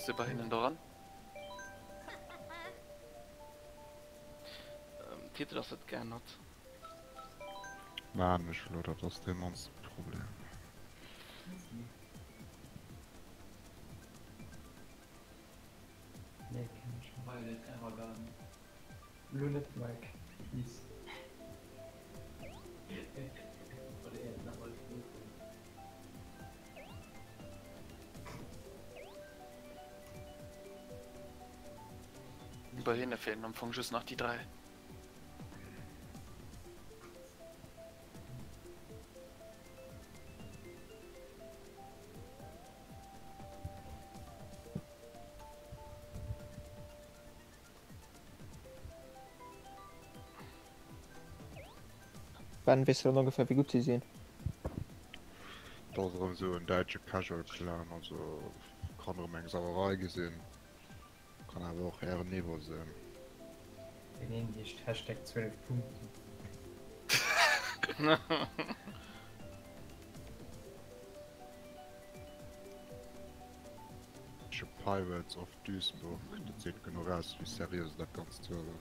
du bei hinnen doran? Titel ass net geännert. Maan ech elo, dat ass dee mannste Problem. Nee, kenn ech net. Violet Evergarden. Lo net Mike, please. Oder eher nach alles nohuelen. Bei hinne feelen am Fong just nach déi 3. Ben, weess du dann ongeféier wéi gutt si sinn? Dat ass erëm esou en däitsche Casual Clan, also kann erëm eng Sauerei gesinn, kann awer och ären Niveau sinn. Deen een heescht Hashtag 12 Punkte. Sche Pirates of Duisburg, dat seet genuch aus wéi seriö se dat Ganzt huelen.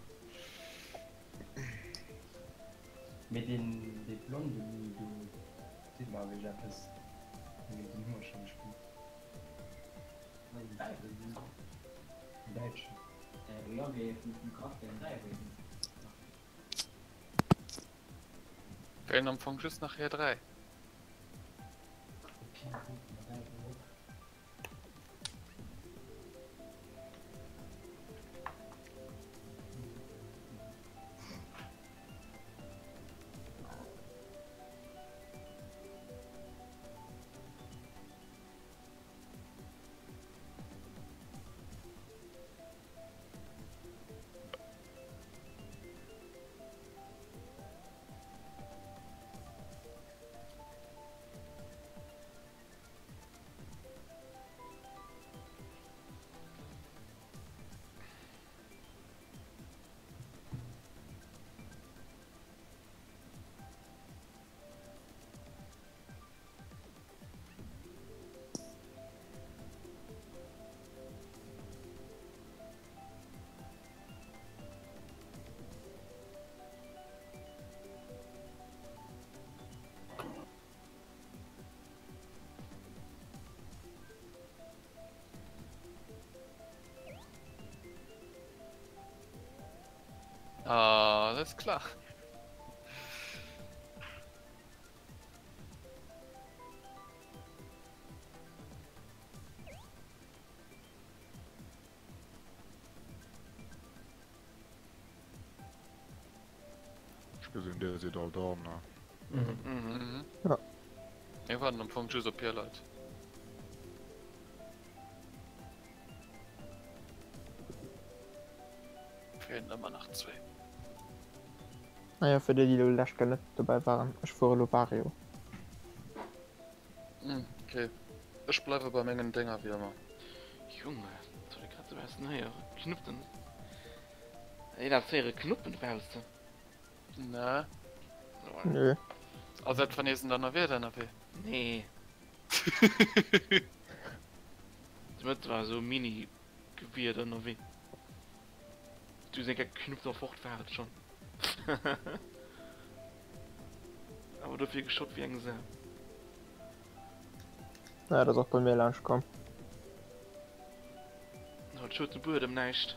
Mee deen dee blonde Louis do seet mer awer eppes, mee deen hu mer scho gespillt. Den däitschen. Feelen am Fong just nach hir 3. Alles klar. Ech gesinn dir sidd all down ne? Mhm. Ja. Mir warten am Fong just op hir Leit. Feelen ëmmer nach zwee. Naja, fir déi déi lo lescht Kéier net dobäi waren, ech fuere lo Vario. Okay, ech bleiwe bei mengen Dénger wéi ëmmer. Junge, wat huet e grad dobaussen héieren? Knuppen. Een hat héiere Knuppen dobaussen. Ne. Nö. Ass dat van eisen Donnerwieder ënnerwee? Nee. De Mëtte war esou Mini-Gewieder ënnerwee. Du seng Knuppen och fort war et schon. Awer dofir geschott wéi eng Sau. Ja, dat ass och bei mir laanscht komm. Haut schued de Buedem näischt.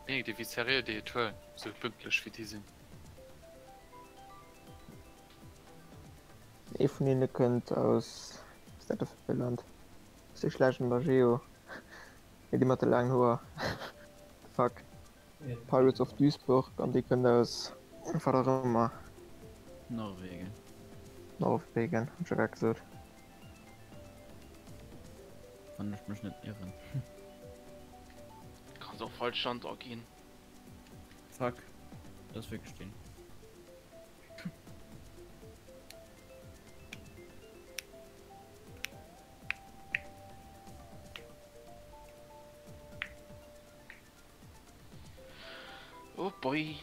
Mierkt ee wéi seriö déi et huelen, sou pünktlech wéi déi sinn. Ee vun hinne kënnt aus, wat ass dat do fir e Land? Ech si schlecht an der Geo. Mee déi mat de laangen Hoer. Fuck. Pirates of Duisburg an déi kënnt aus wat och ëmmer. Norwegen. Norwegen, hunn ech jo grad gesot. Wann ech mech net irren. Kanns och falsch Land aginn. Fuck, dat ass wierklech deen. Boy.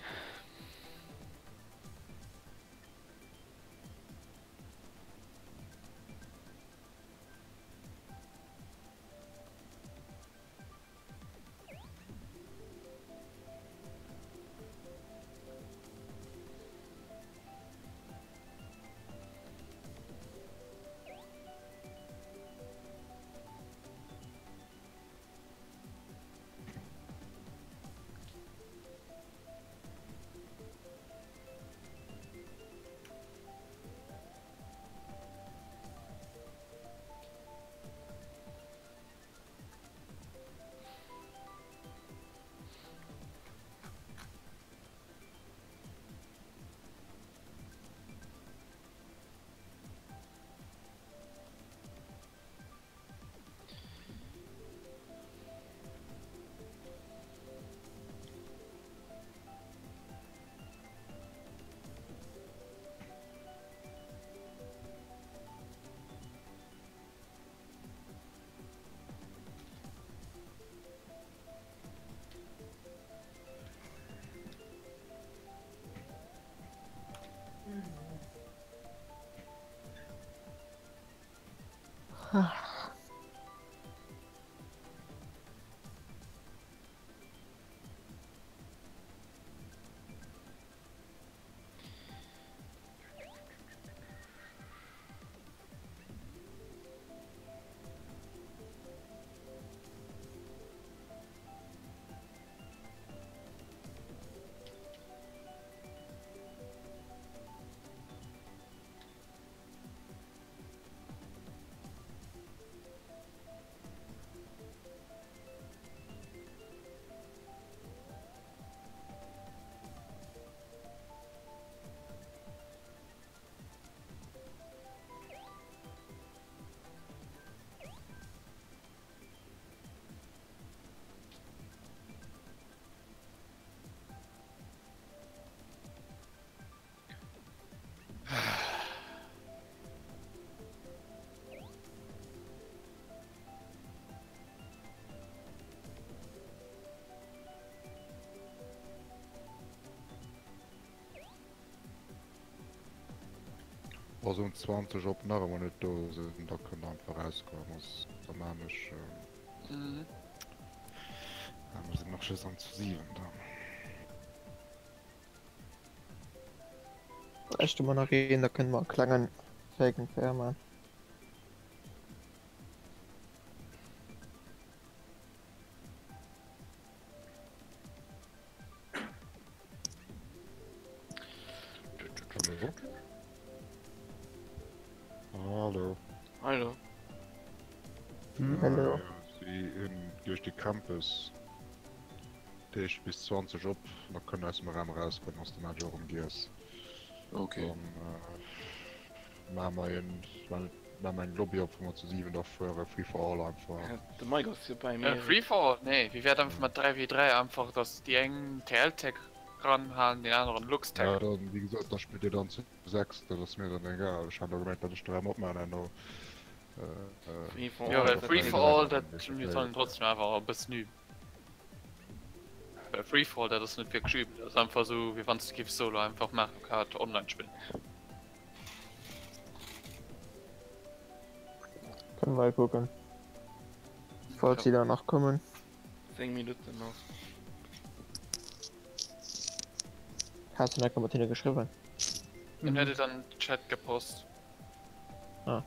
Wa se um 20 op nach ëmmer net do sinn, da kënnt der einfach erausgoen. Soss da maan ech Mer sinn nach just am zu 7 dann. Bräichte mer nach een, da kënne mer e klengen Fake and Fair man. Hallo? Hallo. Hallo. Hallo. Si hunn duerch de Campus Deeg bis 20 op, da kënnt aus dem Raum erausgoen, ass de Match och erëm giess. Okay. Dann äh, maache mer een, maache mer eng Lobby op, wou mer zu 7 da fuere, Free for all einfach. De Mike ass jo bei mir. Free for all? Nee, wéi wäert einfach mat 3v3 einfach, dass déi eng TL-Tech ranhalen, deen aneren Lux-Tech. Ja, dann, wéi gesot, da spillt dir dann zu 6, dat ass mir dann egal. Ech hat elo gemengt, datt ech do matmaachen herno. Free for Jo, all. well Free for all, dat mir sollen trotzdem awer e bëssen üben. Well Free for all, dat ass net wierklech üben, dat ass einfach esou, wéi wann s de giffs solo einfach Mario Kart online spillen. Können wir gucken. Falls sie danach kommen. 10 Minuten nach. Hast du nicht mit hinne geschrieben? Dann hätt et an den Chat gepost. Ah.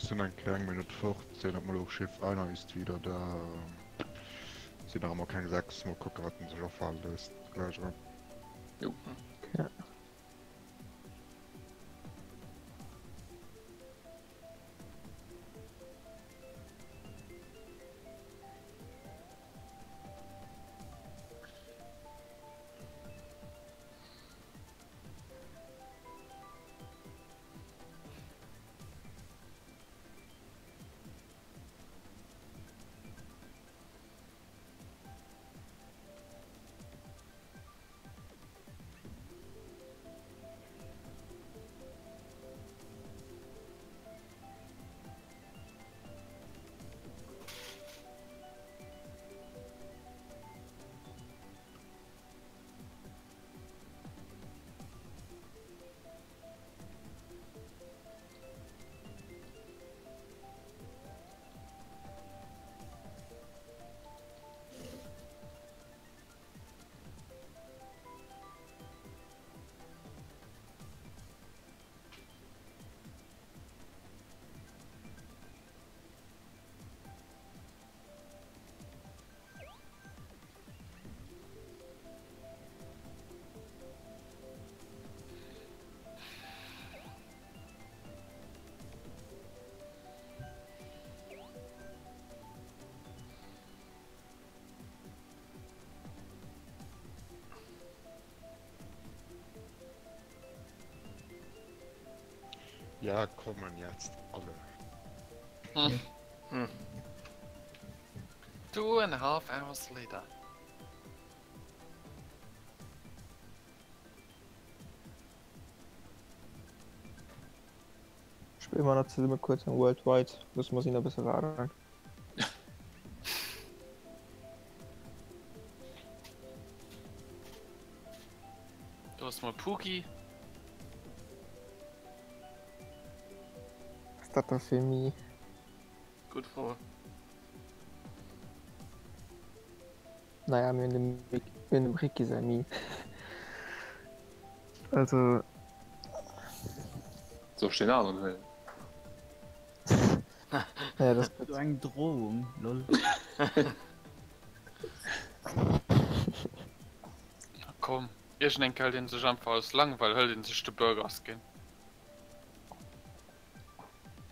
Ech sinn eng kleng Minutt fort, sinn op mol Schiff einer ist wieder da. Sinn nach ëmmer keng 6, mol kucken wat en sech afale léisst gläich erëm. Jo. Okay. Ja kommen jetzt alle. Hm. Hm. Two and a half hours later. Spille mer nach zesumme kuerz eng Worldwide, loosse mer si nach e bësse waarden. Do ass mol Puki. Was dat da fir Mi? Gutt Fro. Naja, mir hunn dem Mick, mir hunn dem Ricky säi Mi. Also. Soll ech deen aneren huelen? Ja, das So eng Drohung, lol. Komm, iergendeng hëlt een sech einfach aus Langweil hëlt een sech de Burger Skin.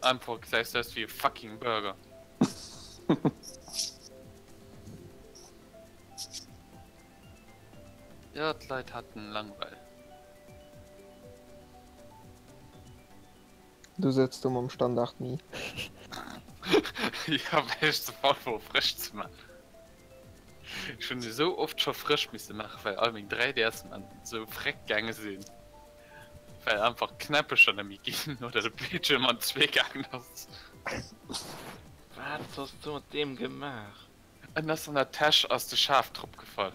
Einfach gesäis du aus wéi e fucking Burger. Jo, d'Leit haten Langweil. Du sëtz do mam Standard Mi. Jo, well ech ze faul wor frësch ze man. Ech hunn esou oft scho frësch misse maachen, well all meng 3DS man esou freck gaange sinn. Well einfach d'Knäppecher net méi ginn oder de Bildschirm an zwee gaangen ass. Wat hues du mat deem gemaach? En ass an der Täsch ass de Schaf drop gefall.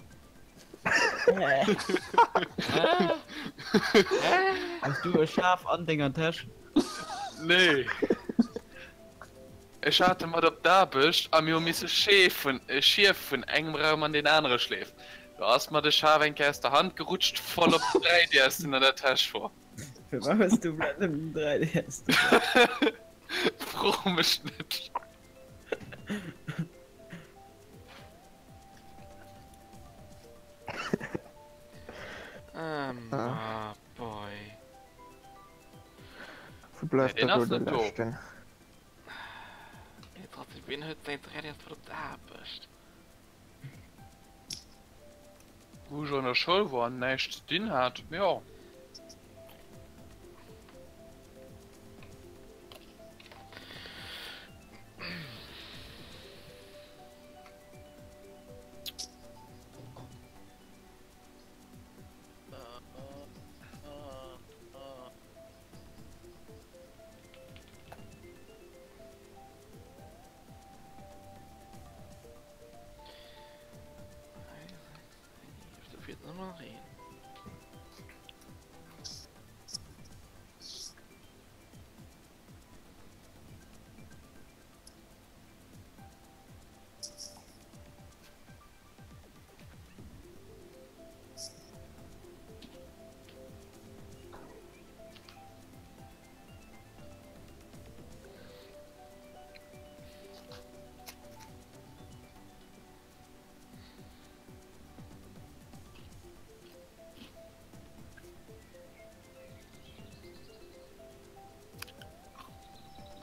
Has du e Schaf an denger Täsch? Nee. Ech hat e mat op d'Aarbecht a mir hu misse Scheef vun e Schief vun engem Raum an deen anere schleefen. Do ass mer de Schaf eng Kéier aus der Hand gerutscht, voll op den 3DS deen an der Täsch wor. Firwat hues du random den 3DS dobäi? Fro mech net. Ah, boy. Wou bleift Nee, da deen do ass de net do. leschten? Mee trotzdem, wien huet säin 3DS mat op d'Aarbecht? Wou ech an der Schoul wor an näischt ze dinn hat, jo.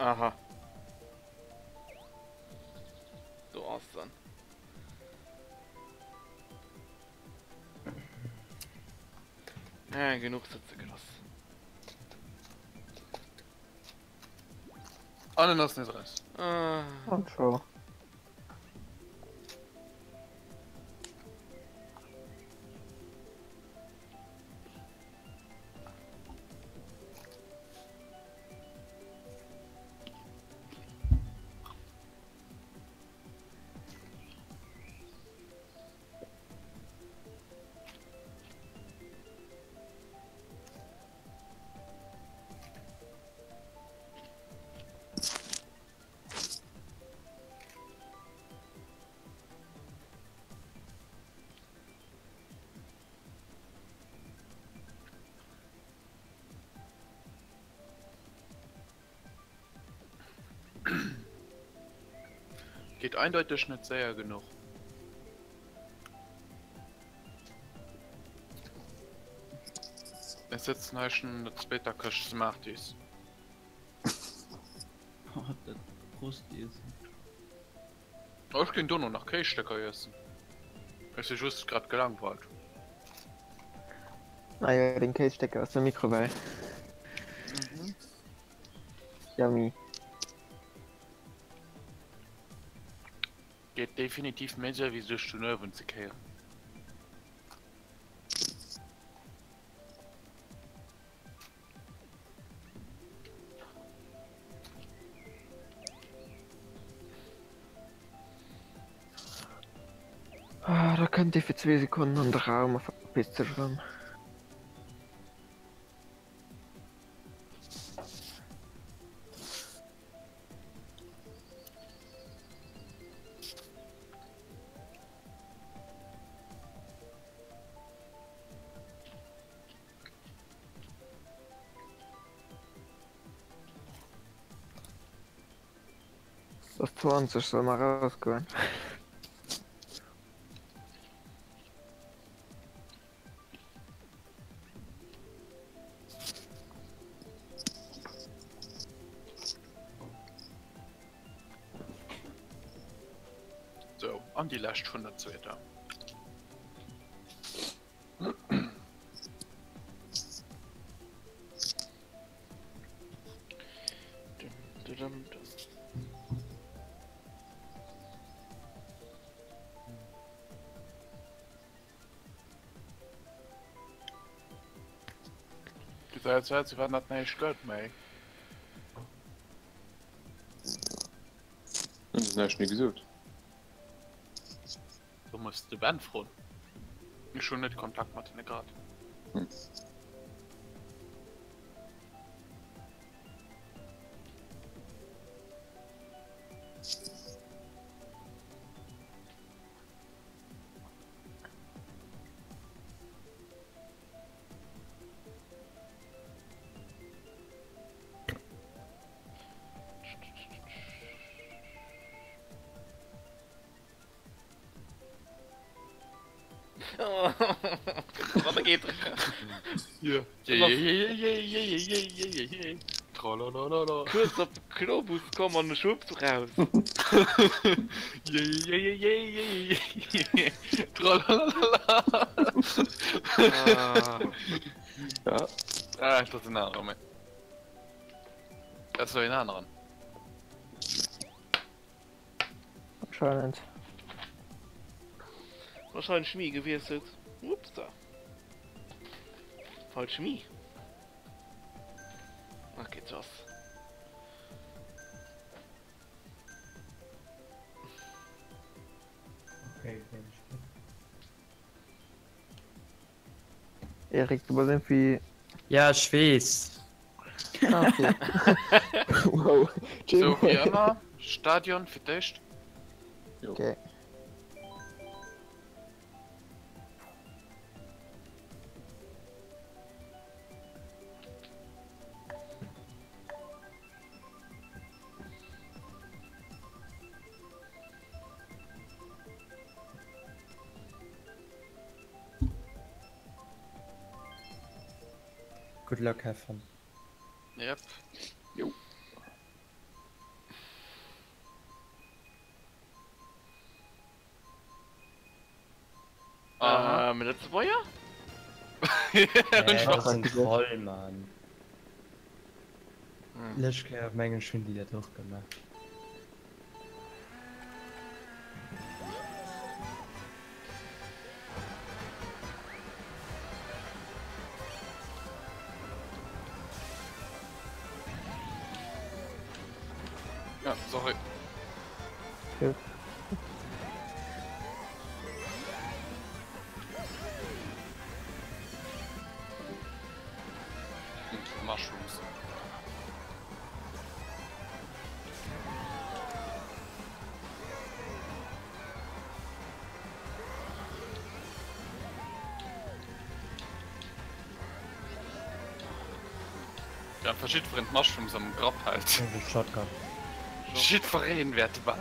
Aha. Do ass en. Äh, genuch sëtze gelass. An en ass net raus. Ah. An scho. Geet eindeuteg net séier genuch. Ech sëtzen hei schon an der zweeter Këscht Smarties. Oh, dat Frustiessen. Oh, ech ginn dono nach Kéisstécker iessen. Ech si just grad gelangweilt. Ah jo, deng Kéisstécker aus der Mikrowell. Mhm. Yummy. Geet definitiv méi séier wéi sech den Uewen ze kéieren. Ah, da kënnt ee fir zwee Sekonnen an de Raum a verpisst sech erëm. Ass 20, soll mer rausgoen? Sou, an déi lescht vun der zweeter. Gesäit sou aus wéi wann dat näischt gëtt méi. Hunn se näischt méi gesot? Do muss de Ben froen. Ech hunn net Kontakt mat hinne grad. Hm. Kuerz op de Klobus komm an de Schubs raus. Ah, dat ass en anere. Dat ass en aneren. Anscheinend. Wahrscheinlech Chemie gewiesselt. Upsa. Falsch Chemie. Okay, das. Okay, Erik, du bass irgendwie. Ja, ech weess. Ah, okay. wow. Sou wéi ëmmer, Stadion fir d'éischt. Okay. Good luck, have fun. Yep. Jo. Ähm, Lëtzebuerger? Nee, dat ass en Troll, Mann. Lëscht Kéier mengen ech hunn déi dat och gemaach. Ja, sorry. Ja. Mushrooms. Ja, einfach jiddwereen d'Mushrooms am Grapp hält. Shotgun. Jiddwereen wäert de Ball.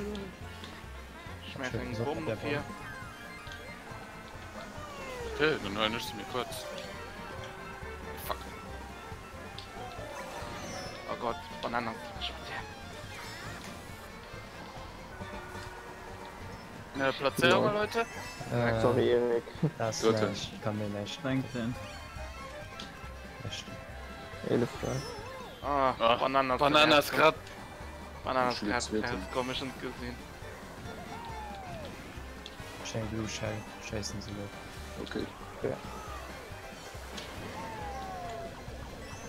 Schmeiß eng Bomm op hier. Okay, dann huelen ech se mir kuerz. Fuck. Oh Gott, Bananen. Ne, Platzéierung, Leute? Äh, Sorry, Erik. Das Dritte. näischt, kann mir näischt. Danke. Echt. 11, ja. Ah, Ah, Bananas. Bananas grad. Bananas Schon grad. zweite. Komm, ich schon gesehen. Schnell Blue Shell, scheißen sie lo. Okay.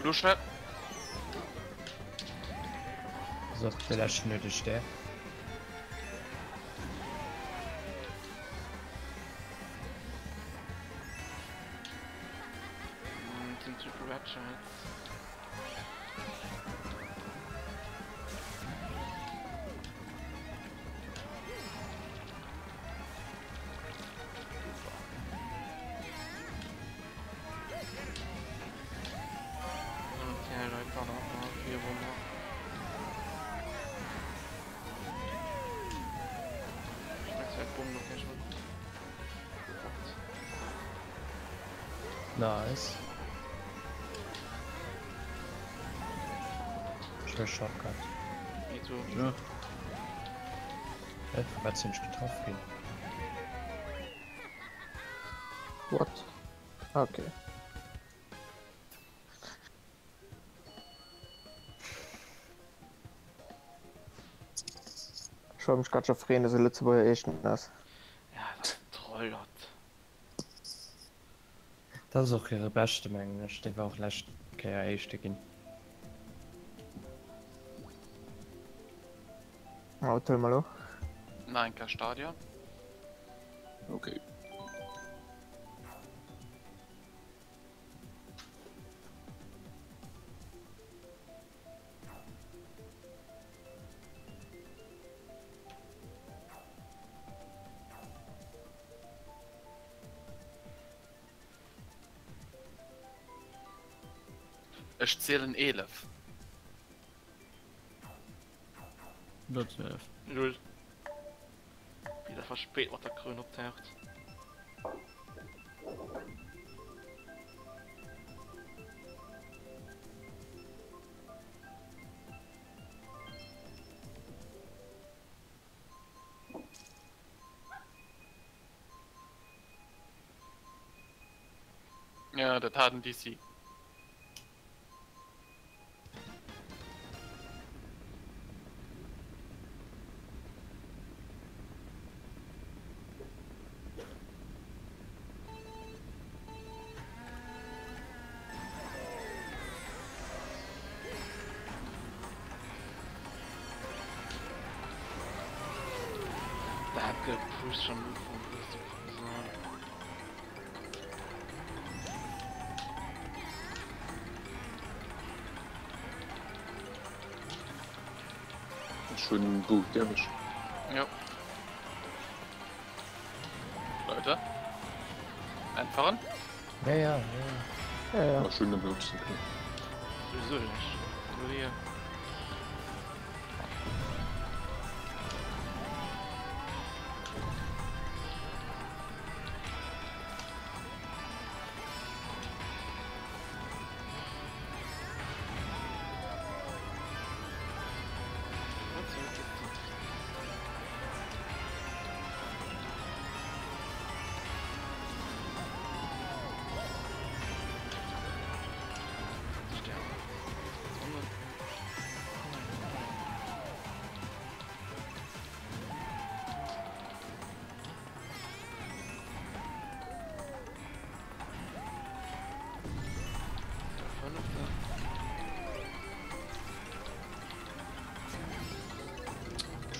Blue Shell. So, de leschten huet e Stär. Hm, sind Super Red Shells. Nice. Ech wëll Shotgun. Me too. Ja. Hä, vu wat sinn ech getraff ginn? What? Okay. Ech wollt mech grad scho freeën, dass e Lëtzebuerger Éischten ass. Ja, dat ass Trollert. Dat ass och hire beschte mengen ech, dee war och lescht Kéier éischte ginn. Ma wat huele mer elo? Nach eng Kéier Stadion. Okay. Ech zielen 11. Oder 12. Null. Wéi dat verspéit mat der Kroun optaucht. Ja, dat hat en DC. Dat gepusht am Ufank, dat ass brutal. Ech hunn Boo, däerf ech? Jo. Leute. Einfahren. Ja, ja, ja. Ja, ja. Ech hunn e Boost, okay. Sowieso nicht. Nur hier.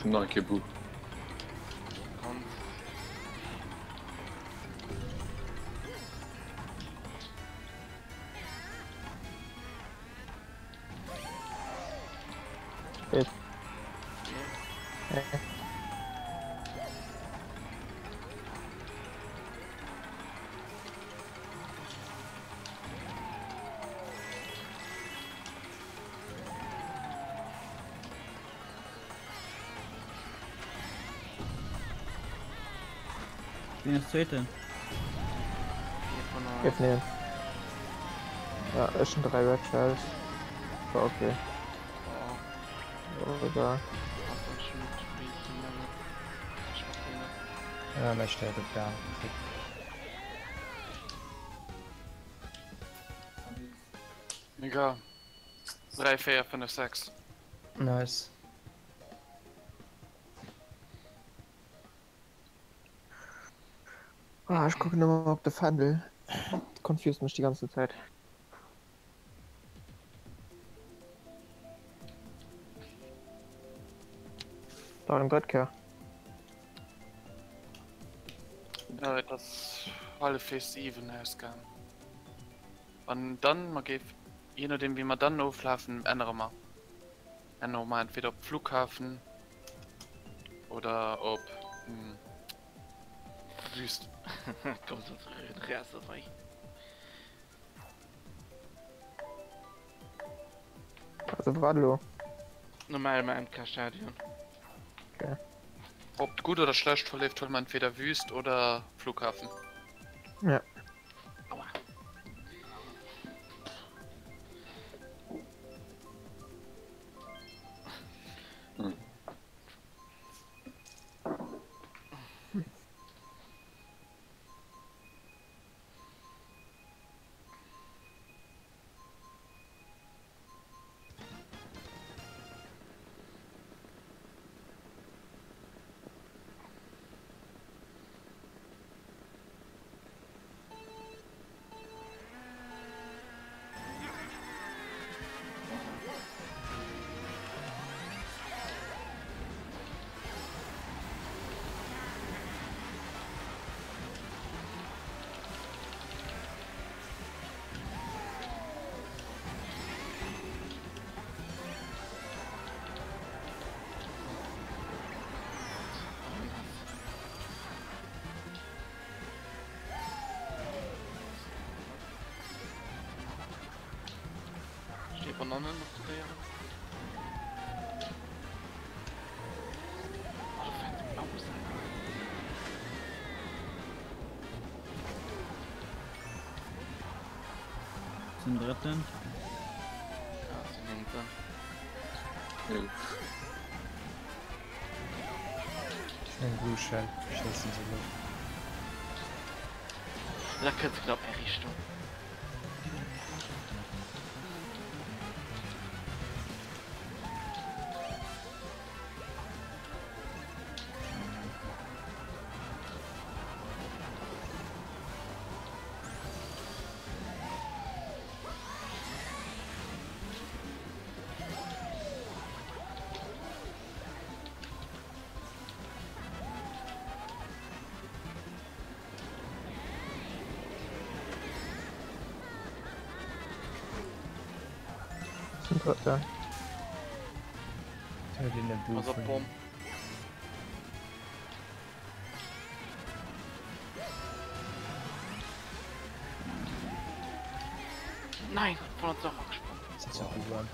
Ech hunn nach eng Kéier Bou. Kanns. Spät. Wien ass Zweeten? Géif nehmen. Ja, ech hun 3 Red Shells. War okay. Oder? Ja, mei Stär gouf down. Egal. 3, 4, 5, 6. Nice. Ah, ech kucken ëmmer op de Fändel. Confused mech déi ganze Zäit. Da eng drëtt Kéier. Ja, et ass hallefweegs even ausgaang. An dann, mer géif, je nodeem wéi mer dann oflafen, ännere mer. Ännere mer entweder op Flughafen oder op Wüst. Kommt so Raserei. Also wat elo? Normal am MK Stadion. Okay. Ob gut oder schlecht verleeft, huele mer entweder Wüst oder Flughafen. Ja. Aua. Steet Banannen op de Déieren? Oh, do fält de Maus an. Zum drëtten. Ja, sinn néngten. Jo. Ech hunn eng Blue Shell, schéissen se elo. Da kënns knapp är Richtung. Zum drëtten. Huet een e Boo Pass op vun. Bomm. Nein, von der Sache gesprungen. Das ist auch Boo.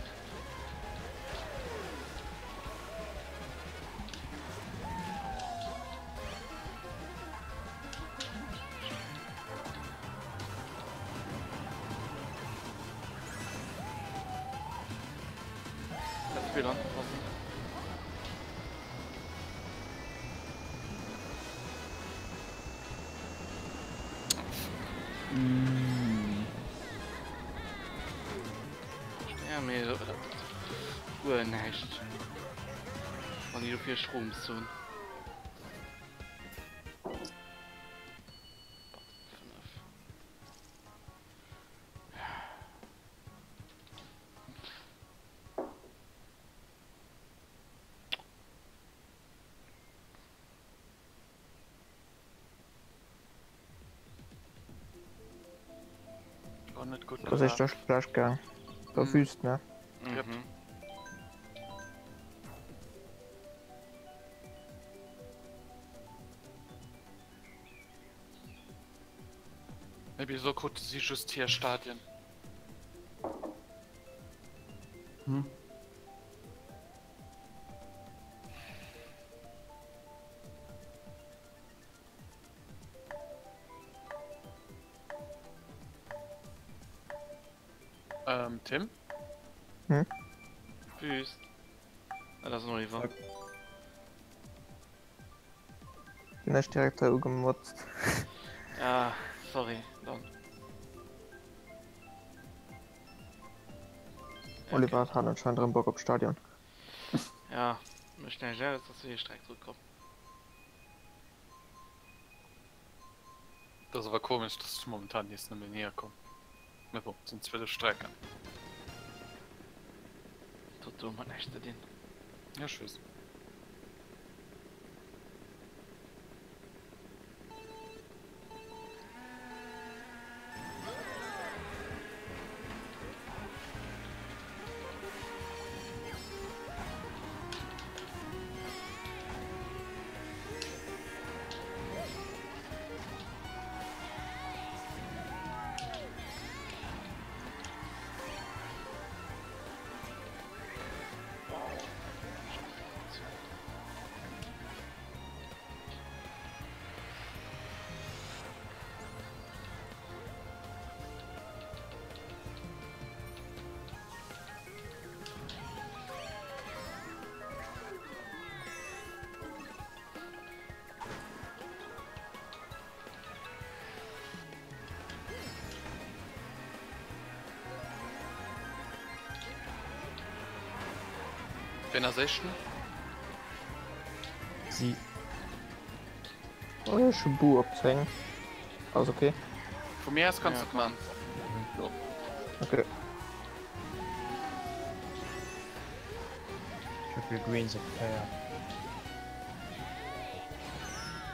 Das will anpassen. Mm. Ja, mee dat guer näischt. Wann déi dofir Strom zon. net gutt Ass éischter gelaf. schlecht gaang. War Mhm. Wüst, ne? Yep. Mhm. Mee wieso krute si just hir Stadien? Hm. Ähm, Tim? Hm? Wüst. Ah, das ist noch iwwer. Fuck. Bin ech direkt hei ugemotzt. Ah, sorry, dann. Oliver hat anscheinend erëm Bock op Stadion. Ja, mécht näischt aus, dass wir hier Streck zurückkommen. Dat ass awer komesch, dass ech momentan nees nëmmen hir komm. Mee bon, et sinn 12 Strecken. Dat huet domat näischt ze dinn. Ja, ech weess. Ween ass éischten? Si. Oh, ech hu Bu op 10. Ass ok. Vu mir aus kanns Ja, du et man. Ok. Triple Greens op 4.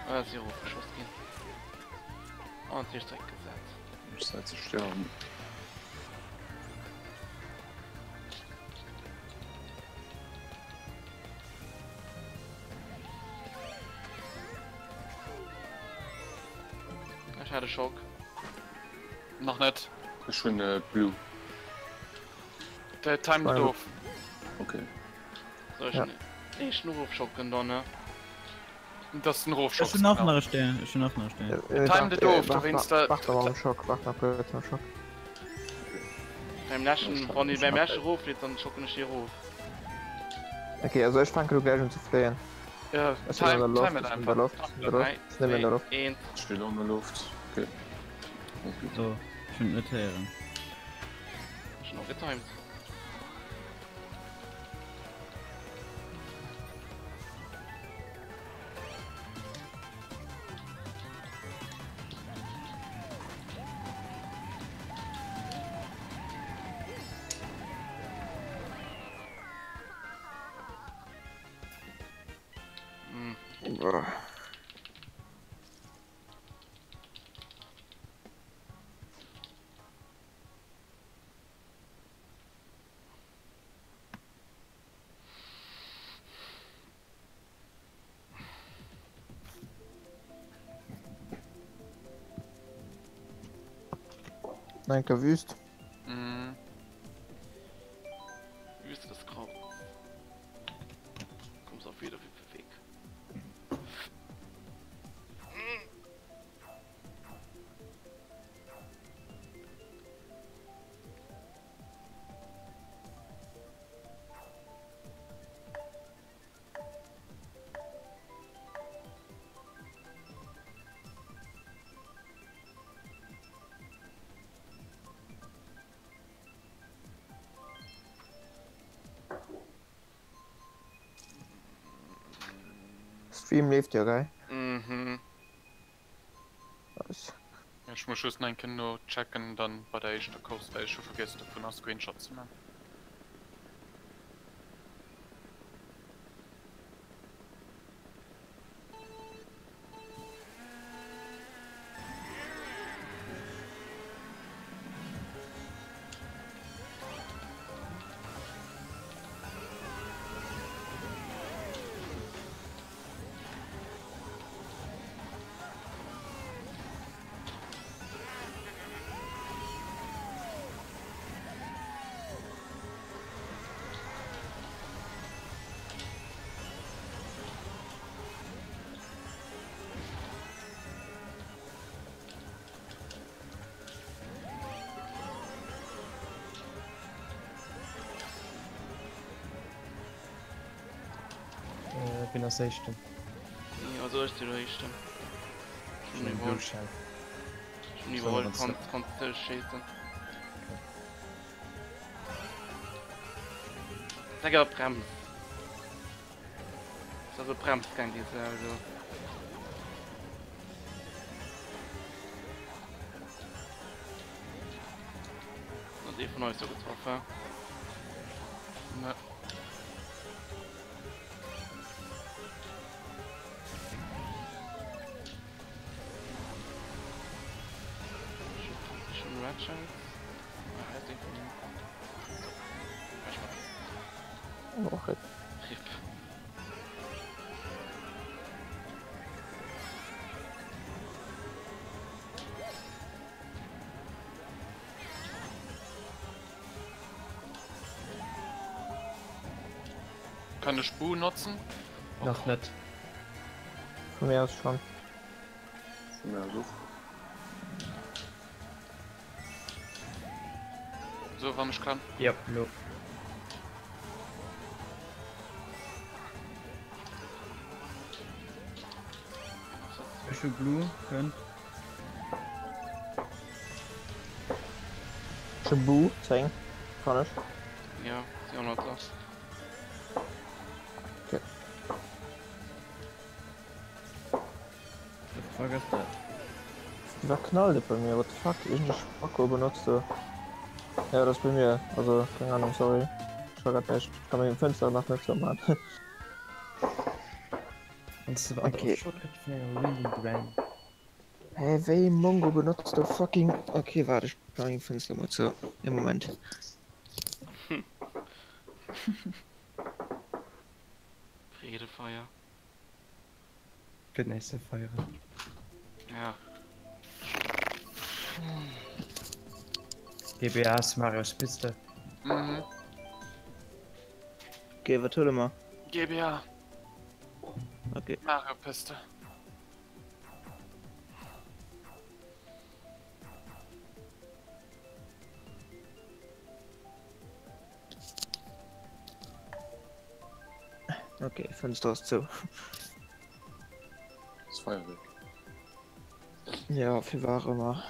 Ah, si erofgeschoss ginn. An d'Liicht zeréck gesat. Ech Zäit ze sterben. Ech hat e Schock. Nach net. Ech hunn e Blue. Der timed et of. Okay. Soll ech Ja. den éischten erofschocken dann, ne? Dat ass den Ech Erofschocks, hunn och genau. nach e Stär. Ech hunn och nach e Stär. Äh, Timed et of, dowéinst der. Waart awer um Schock, waart nach kuerz um Schock. Beim leschten, wann ee beim leschte erofleet, dann schocken ech déi erof. Ok, also ech fänke lo gläich un ze fléien. Ja, Ech sinn an der time, Loft, time et ech sinn an der einfach. Loft, ech sinn an der Loft, 3, ech sinn nëmmen an der 2, Loft. 1. Ech steet och an der Loft. Okay. Alles gutt. So, ech hunn et net héieren. Ech hunn och getimed. Hm. Enke Wüst. Mhm. Wüste des Grauens. Kommst auf jeder Weg. Stream leeft jo, gell? Mhm. Nice. Ech muss just nach eng Kéier no checken dann bei der éischter Course, well ech hu vergiess dovunner Screenshot ze man. Wien ass éischten? Also ech sinn elo éischten. Ech hunn iwwerholl. Ech hunn iwwerholl, kanns de schéissen. Sag awer Brems. Ass also Bremsgang déi Sau do. Hat ee vun eis do getraff, he? Ne. Schon Red Shells? Ah, ist den Oh, rip. Rip. Kann ech Bu notzen? Nach net. Vu mir aus schon. Vu mir aus och. So, wann ech kann. Jop, lo. Ech hu Blue, kënnt. Ech hu Boo, 10. Kann ech. Ja, si och nach da. Okay. The fuck ass dat? Wat knallt et bei mir? What the fuck? Iergend e Spacko benotzt do. Ja, dat ass bei mir. Also, keng Ahnung, sorry. Ech war grad näischt. Ech kann meng Fënster nach net zouman. Okay. Hä, wéi ee Mongo benotzt do fucking. Okay, waart, ech man meng Fënster mol zou. Ee Moment. Freedefeier. Gëtt näischt ze feieren. Ja. GBA ass Marios Piste. Mhm. Okay, wat huele mer? GBA. Okay. Mario Piste. Okay, Fënster ass zou. Ass Feierwierk. Ja, fir war ëmmer.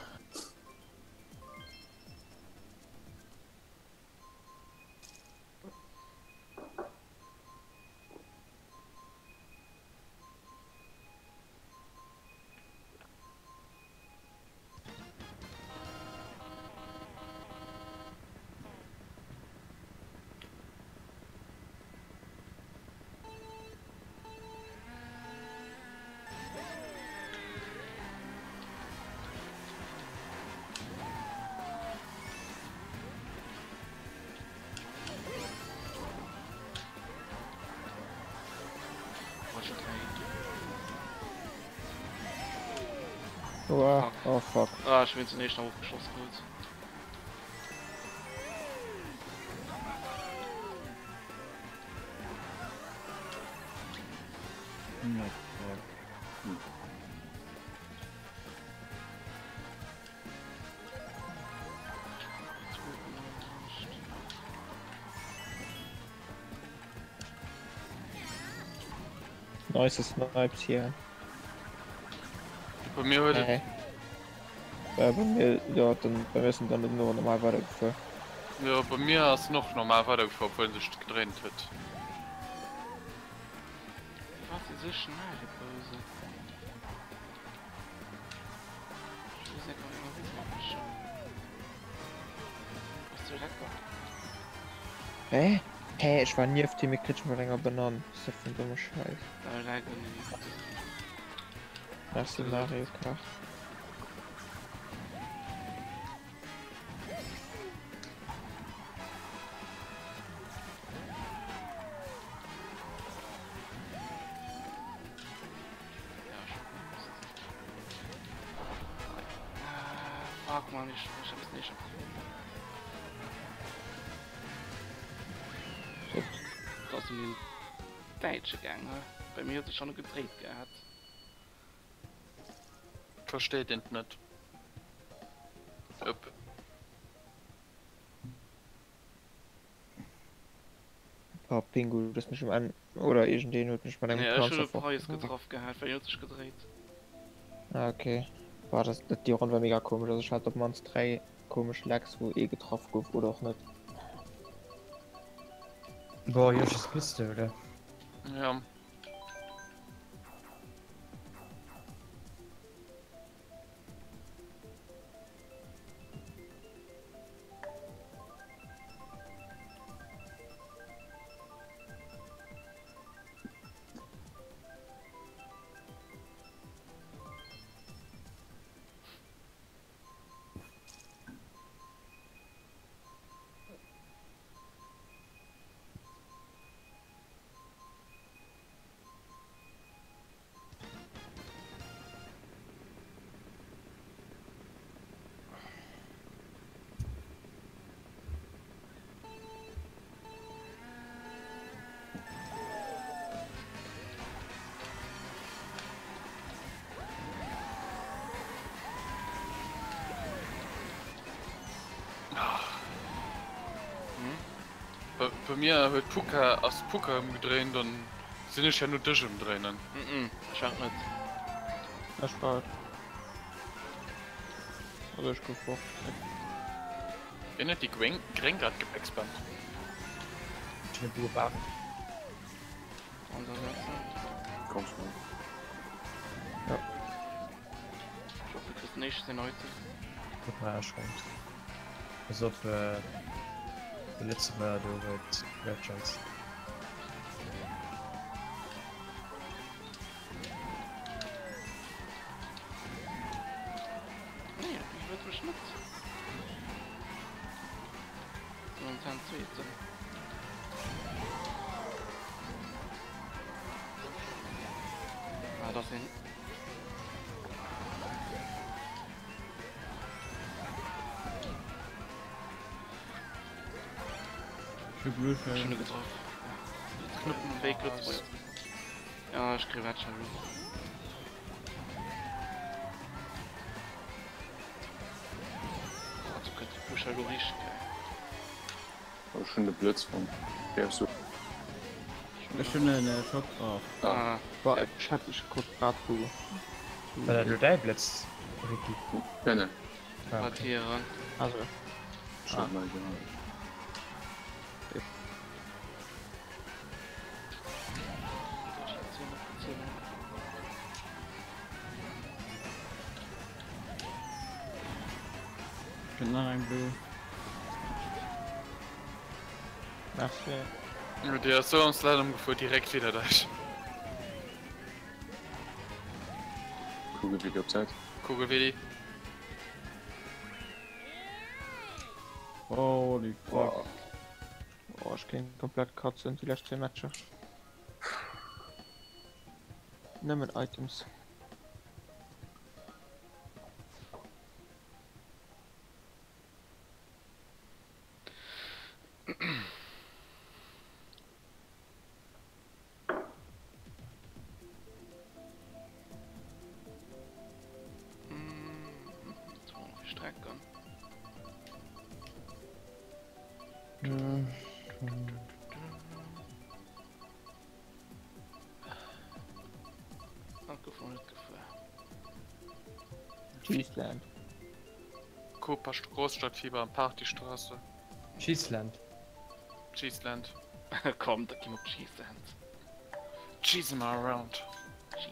Oh, oh fuck. Ah, ech hunn den éischten ofgeschoss krut. No, fuck. Nice Snipes hier. Bei mir huet et. Hey. Äh, bei mir, ja, dann, bei mir sind dann nur normal weitergefuhr. Jo, bei mir ass en och normal weidergefuer, obwuel en sech gedréint huet. Wat si sou schnell, déi Bousen. Ech weess net, wann ënnerwee sinn, ob ech schon. Ass sou lecker. Hä? Hä? Ech war nieft him, hie kritt mech mat enger Banann. Was ist dat fir en domme Schäiss? Merci Mario Kart. Fuck man, ich, ich hab's nicht. Da ass den Däitsche gaang, he? Bei mir huet sech schon gedréit gehat. Versteet een net. Upp. Oh Pingu, du hues mech um Enn, oder iergendeen huet mech mat engem Nee, ech hunn Panzer e Preis fortgeworf. getraff gehat, well hien huet sech gedréit. Ah ok. Boah, dat, dat, déi Ronn war mega komesch. Also ech hat op mannst 3 komesch Lags, wou ee getraff gouf oder och net. Boah, hier ass Piste, oder? Ja. Bei mir huet Puka ass Puka ëmgedréint an sinn ech herno dech ëmdréinen. Mm ech war et net. Ech war et. Also ech gouf fortgedréckt. Wien huet déi Gréng gréng grad gebackspammt? Ech hunn e bloe Bam. Komm schon. Ja. Ech hoffe du kriss den éischten Item. Guck mal, Schwäin. Pass op, de Lëtzebuerger do huet Red Chance. Nee, ich huet mech net. Momentan zweeten. Ah, das sind. Schon getroffen. Knuppen Weg Ja, ich krieg schon. Ech hunn de Blëtz fonnt. Dee ass sou. Ech hunn en Schock drauf. Ah. Boah, ech hat ech krut grad vu. War dat elo däi Blëtz, Ricky? Nee, nee. Ah, okay. Also. Ech hat nei gehaen. Ech hunn nach eng Blue. Merci. Déi ass sou am Slalom gefuer, direkt widder dech. Kugelwilli op d'Säit. Kugelwilli. Holy fuck. Oh, ech kéint komplett katzen déi lescht 2 Matcher. Nëmmen Items. Strecken. Cheeseland. Koper Großstadtfieber am Partystraße. Cheeseland. Cheeseland. Komm, da geh mal Cheeseland. Cheese mal around. Cheese.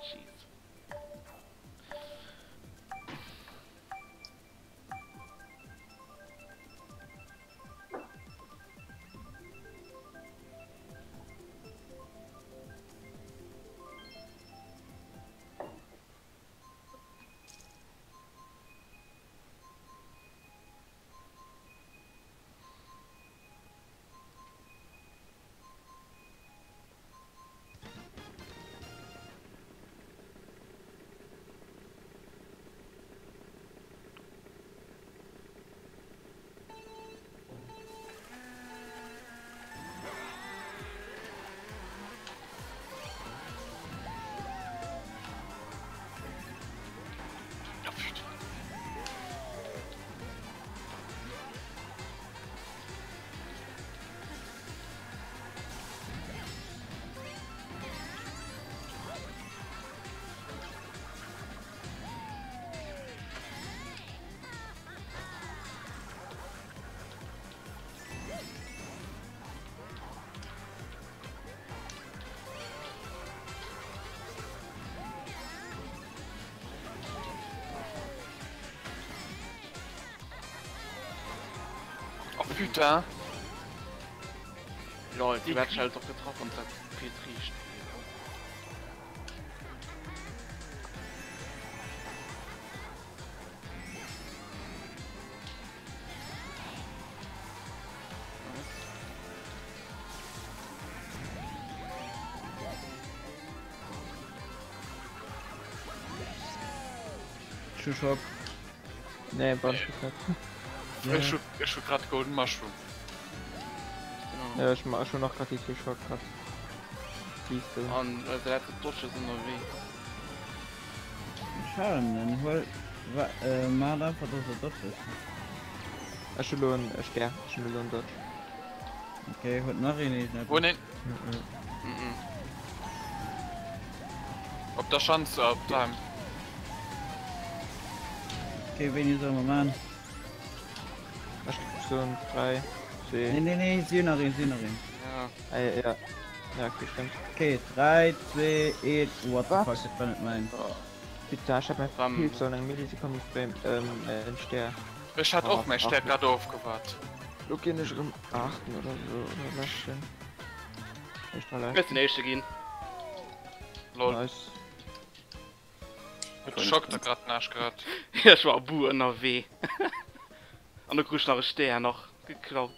Cheese. Putain! Lol, déi Red Shell huet och getraff an dat feelt riicht. Schock. Nee, brauch ich net. Ech hu ech hu grad Golden Mushroom. Ja, ech ma ech hun och grad déi vill Schock grad. Siehst du. An äh, der letzte Dodge ist ënnerwee. Schauen, dann hol wa äh, mat einfach dass er dodge ist. Ech hu lo en e Stär, ech hun elo en Dodge. Okay, huet nach een eegen Oh nee. Mhm. Mhm. Op der Schanz, op der. Okay, wéini solle mer man? Ech soen 3, 2. Nee, nee, nee, si hunn nach een, si hunn nach een. Ja. Ah, ja, ja. Ja, okay, stimmt. Okay, 3, 2, 1, what the Wat? fuck, dat war net mäin. Putain, ech hat mäi Bam. Pilz an eng Millisekonn méi fréi ähm, en Stär. Ech hat och Ah, mäi Stär ach. grad ofgewaart. Lo ginn ech erëm aachten oder sou, oder leschten. Éischter Ech leschten. den éischte ginn. Lol. Nice. Huet de Schock der grad den Aarsch gerett. Ja, ech war bu ënnerwee. An du krut ech nach e Stär nach geklaut.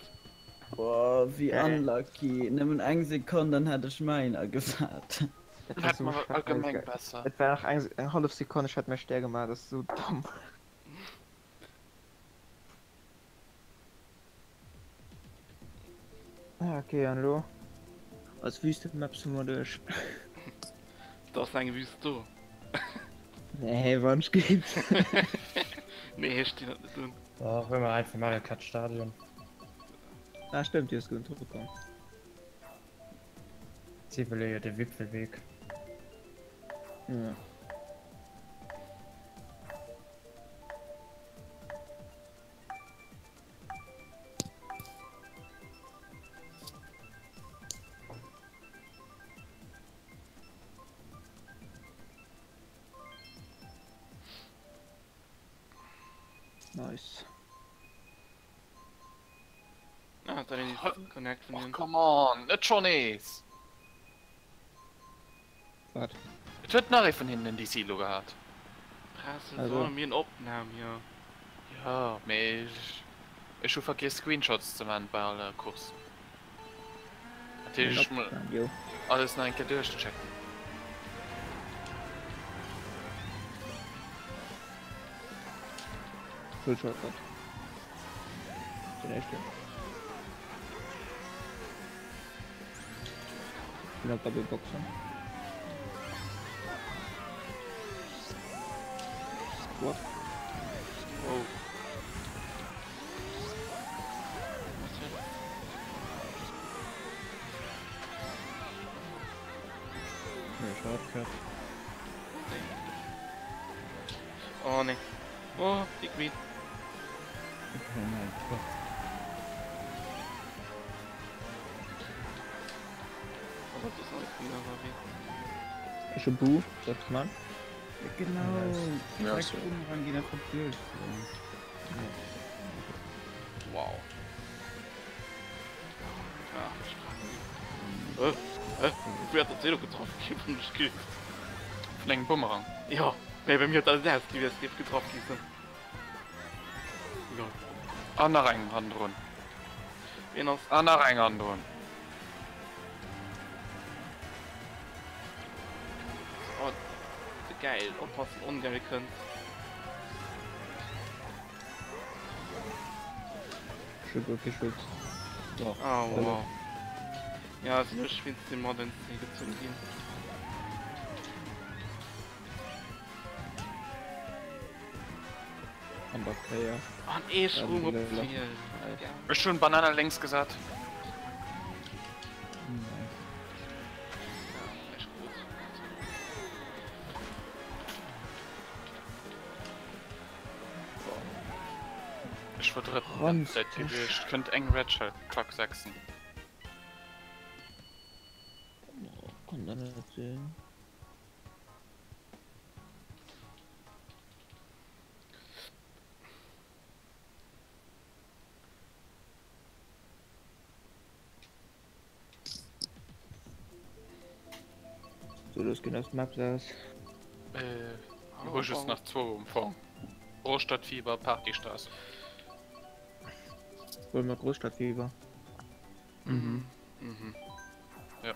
Boah, wéi unlucky. Nëmmen eng Sekonn, dann hätt ech mäin agesat. Dat war Hätt sou mer allgemeng scheiße. besser. Et war nach eng, eng hallef Sekonn, ech hätt mäi Stär gemaach, dat ass sou domm. Ah, okay, an elo? Als Wüstenmaps hu mer duerch. Da ass eng Wüst do. Nee, wann ech geet. Nee, ech stinn dat net un. Dach, huel mer einfach Mario Kart Stadion. Ah, stimmt, déi ass guer net erukomm. Si wëlle jo de Wipfelweg. Ja. Nice. Ah, dann een Connect vun Och him. come on, net schon nees! Wat? Et huet nach ee vun hinnen en DC elo gehat. Presse Also. soll mir en Opnahm hier. Jo, mee ech hu vergiess Screenshots ze man bei aller Course. Dat heescht ech muss Jo. alles nach eng Kéier duerchchecken. Full Shortcut. Den éischten. Bin op Double Boxen. What? Wow. Was denn? Nee, Shortcut. Oh nee. Oh, die Queen. Oh mein Gott. Oh, das ist noch eine Queen, aber wie? Ech hu Boo, soll ich man? Ja, genau. Ja, Direkt so. Bumerang gehen einfach durch. Wow. Ja, ich Äh, äh, wer hat das Zelo getroffen? Ich hab nicht gekillt. Vun engem Bumerang. Ja, nee, bei mir hat alles erst die WSG getroffen gießen. Lol. An nach engem hannendrun. Wen ass? An nach eng hannendrun. Oh, geil. Oppassen, ongeil könnt. Ech hu guer kee Schutz. Oh, wow. Ja, es ist nur den Mod ins Ziel gezogen gehen. An der Kéier. Oh, ein E-Schwung Ja, op die Ziel. Ja. Ech hunn Banana lénks gesat. Nice. Ja, echt gut. Ech war drëtten. Ranz. Seit Ech kënnt eng Red Shell Truck sechsen. Oh, kann da net sinn. Gelooss ginn eis Maps aus. Äh, hu just nach zwou um Fong. Großstadtfieber, Partystraße. Huele mer Großstadtfieber. Mhm. Mhm. Ja.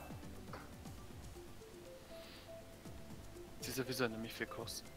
Si souwisou net méi vill kosten.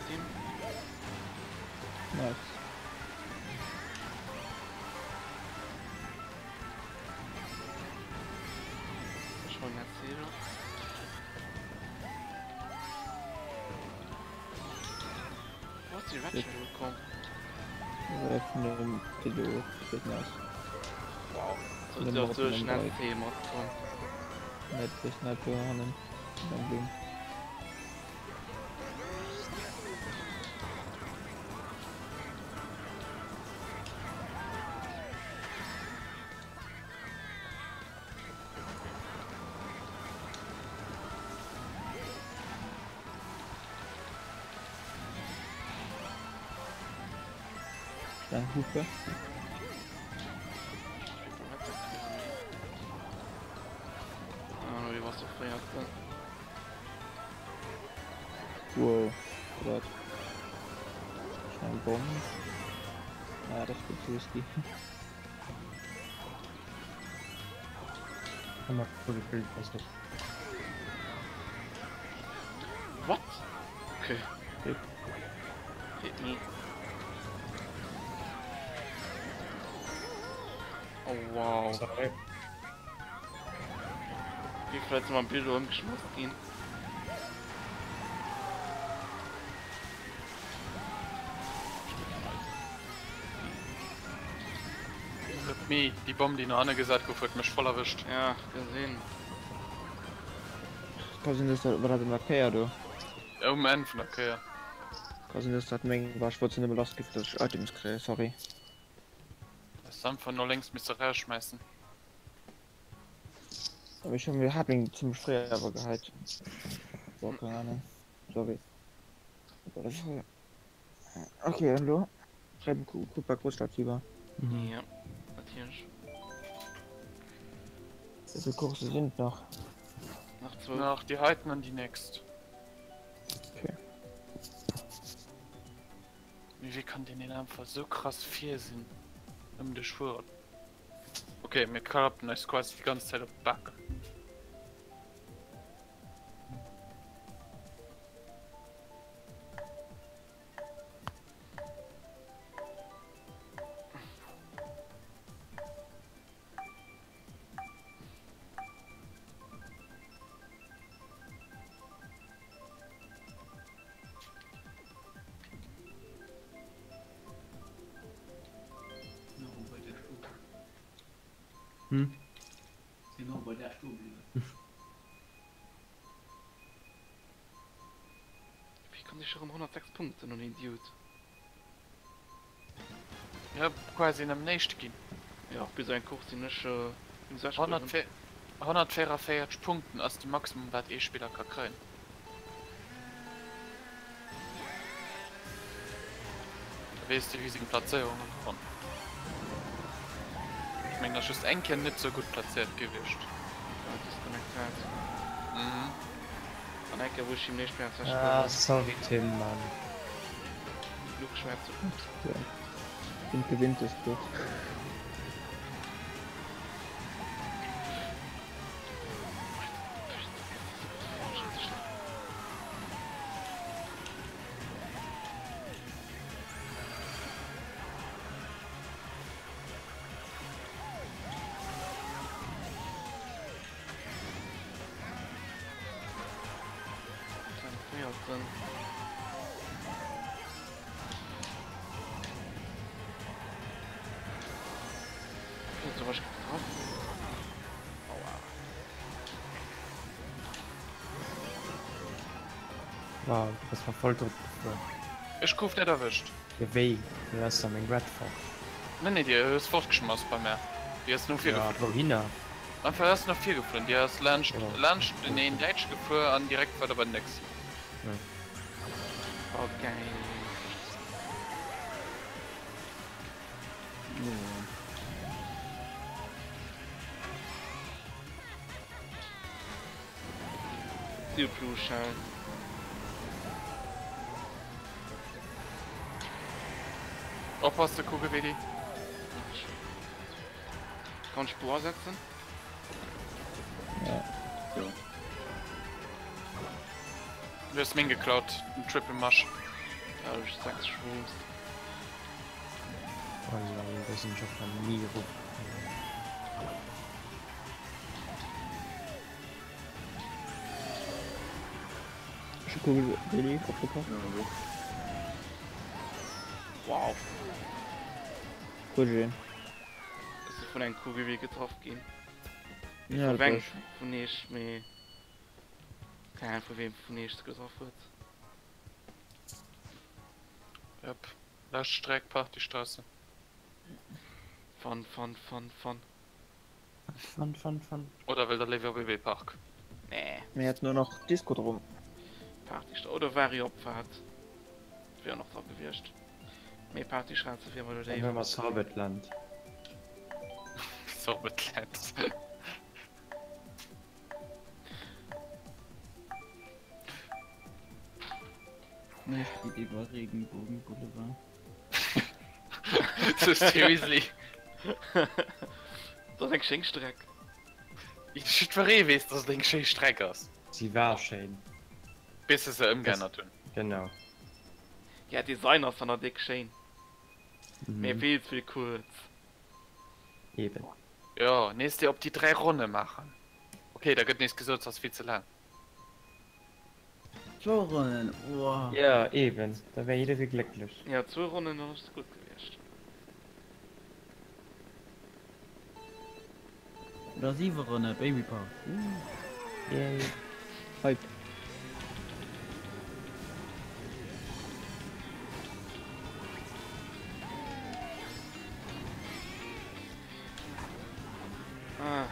Team. Nice. Schon erzählt. Wo ist die Red Shadow gekommen? Vun dem Video geet aus. Wow. So ist ja so schnell Thema gekommen. Net bis net do hannen. Beim Blumm. Eng Hupe. Ah, wie warst du fréier dran? Wow, wat? Schnell Bomm. Ah, das wird zu risky. Hammer voll gefühlt, weiß nicht. What? Okay. Hit. Hit me. Oh wow. Sorry. Wie vielleicht mal ein Bild umgeschmissen gehen. Rip me, déi Bomm déi no hanne gesat gouf huet mech voll erwëscht. Ja, gesinn. Ka sinn dass dat, war dat an der Kéier do? Um Enn vun der Kéier. Ka sinn dass dat meng war, ech wollt se nëmme lass gi fir dass ech Items kréien, sorry. Häss einfach no lénks misse rausschmäissen. Awer ech hunn, hat meng zimmlech fréi awer geheit. Boah, keng Ahnung, sorry. Ok, an elo? Schreiben Cooper Großstadtfieber. Ja, natierlech. Wéi vill Coursse sinn et nach? Nach zwou. Nach déi heiten an déi nächst. Okay. Mee wéi kann deen een einfach sou krass vir sinn ëm de Schwuer? Ok, mir klappen eis quasi déi ganz Zäit op d'Baken. Hm? Wéi kann ech erëm 106 Punkten un Idiot? Ja, quasi nëmmen Éischte ginn. Ja, bis eng Course sinn ech um 6. 144 Punkten ass de Maximum wat ee Spiller ka kréien. Da weess de wéi seng Plazéierung waren. Ech mengen ass just eng Kéier net sou gutt plazéiert gewiescht. Ja, disconnect hat. Mhm. An eng Kéier wou ech him näischt méi als Ah, sorry Tim, Mann. Genuch geschwätzt. Wien gewinnt dës Course? setzen. Okay, so was getroffen. Aua. Wow, du bass mer voll drop gefuer. Ech gouf net erwëscht. Jo wéi, du has der meng Red fort. Nee nee, déi hues fortgeschmass bei mär. Déi ass no vir Ja, geflunn. wouhinner? Einfach ass no vir geflunn. Déi ass laanscht laanscht den een Däitsche gefuer an direkt weider bei den nächsten. Oh geil. Blue Shell. Oppasse Kugelwilli. Kann ich Bohr setzen? Ja. Jo. Du hues meng geklaut, den Triple Mush. Ja, ech 6 Shrooms. Oh lol, do sinn ech och nach ni erofgekommen. Ech hu Kugelwilli opgepasst. Ja, jo. Wow. Kugelwilli. Ech si vun engem Kugelwilli getraff ginn. Ja, Vu dat weng war ech. vun iech, mee keng Ahnung vu weem vun iech se getraff huet. Yep. Lescht Streck, Partystraße. Fun, fun, fun, fun. Fun, fun, fun. Oder wëllt der léiwer BB Park? Nee. Mir hätten nur nach Discodrom. Party oder Variopfahrt. Wär och nach dra gewiescht. Mee Partystraße wier mer elo Dann léiwer. huele mer Sorbetland. Sorbetland. Nicht geht über Regenbogen Boulevard. So seriously. Dat ass eng schéin Streck. Jiddweree weess, dass et eng schéi Streck ass. Si war schéin. Bis se se ëmgeännert hunn. Genau. Ja, Design ass dann nach déck schéin. Mee vill ze vill kuerz. Eben. Jo, nees déi op déi 3 Ronne maachen. Ok, da gëtt nees gesot, se ass vill ze laang. Zwou Ronnen, woah. Jo, eben, da wär jidderee glécklech. Jo, zwou Ronnen, dann ass et gutt gewiescht. Oder siwe Ronne, Babypark, uh. Yay. Hype. Ah.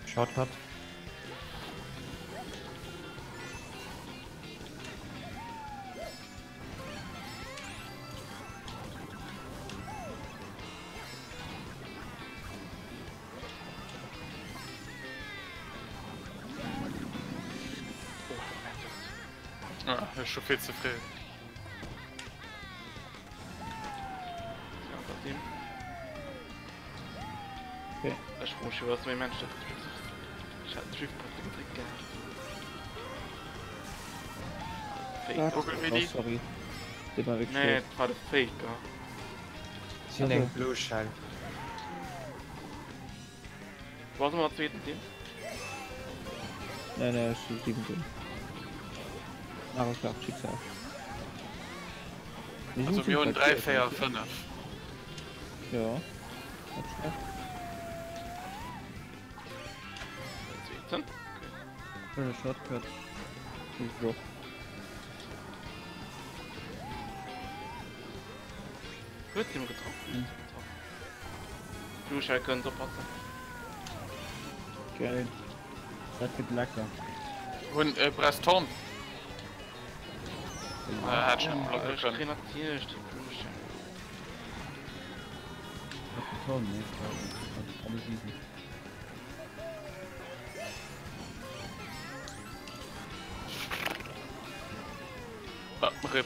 Shortcut. Ah, ech scho vill ze fréi. Okay. Ech froe mech jo, was méi Mensch dat Ech hat Driftbotte gedréckt gehat. Fake. Oh, sorry. Dee war wierklech Nee, schlecht. dat war de Faker. Si hunn eng blo Schell. War se mat zweeten Team? Nee, nee, ech si siwenten. Nach ass nach Schicksal. Mir Also sinn mir hunn zimmlech 3, weit 4, vir. 5. Ja. Net schlecht. Zweeten? Schöne Shortcut. So. Huet him getroffen. Mhm. Blueschell kënnt oppassen. Geil. Dat gëtt lecker. Hunn äh, Brestorn. Äh, hat schon Oh, blocken ech können. kréien natierlech déi Blueschell. Wat getan, ne? Alles easy. Ah, RIP.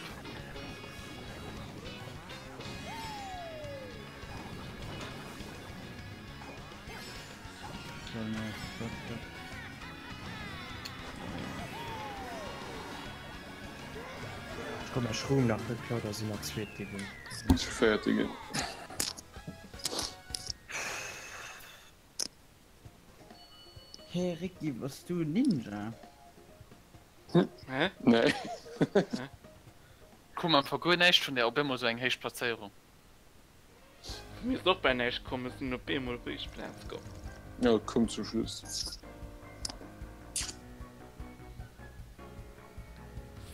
So, ne, Shortcut. Ech krut mäi Schroom nach geklaut a sinn nach Zweete ginn. Ech Véierte ginn. Hey Ricky, bass du Ninja? Hä? Nee. Koum einfach guer näischt vun där op eemol sou eng héich Plazéierung. Vu mir ass och bäi näischt komm, ech sinn op eemol op éischt Plaz komm. Jo, et koum zum Schluss.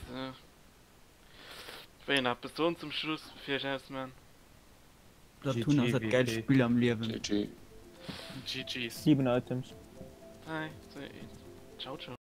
So. Wéi nach eppes soen zum Schluss bevir ech ausmaan? Splatoon ass dat geilst Spill am Liewen. GG. GG's. 7 Items. 3, 2, 1, ciao ciao.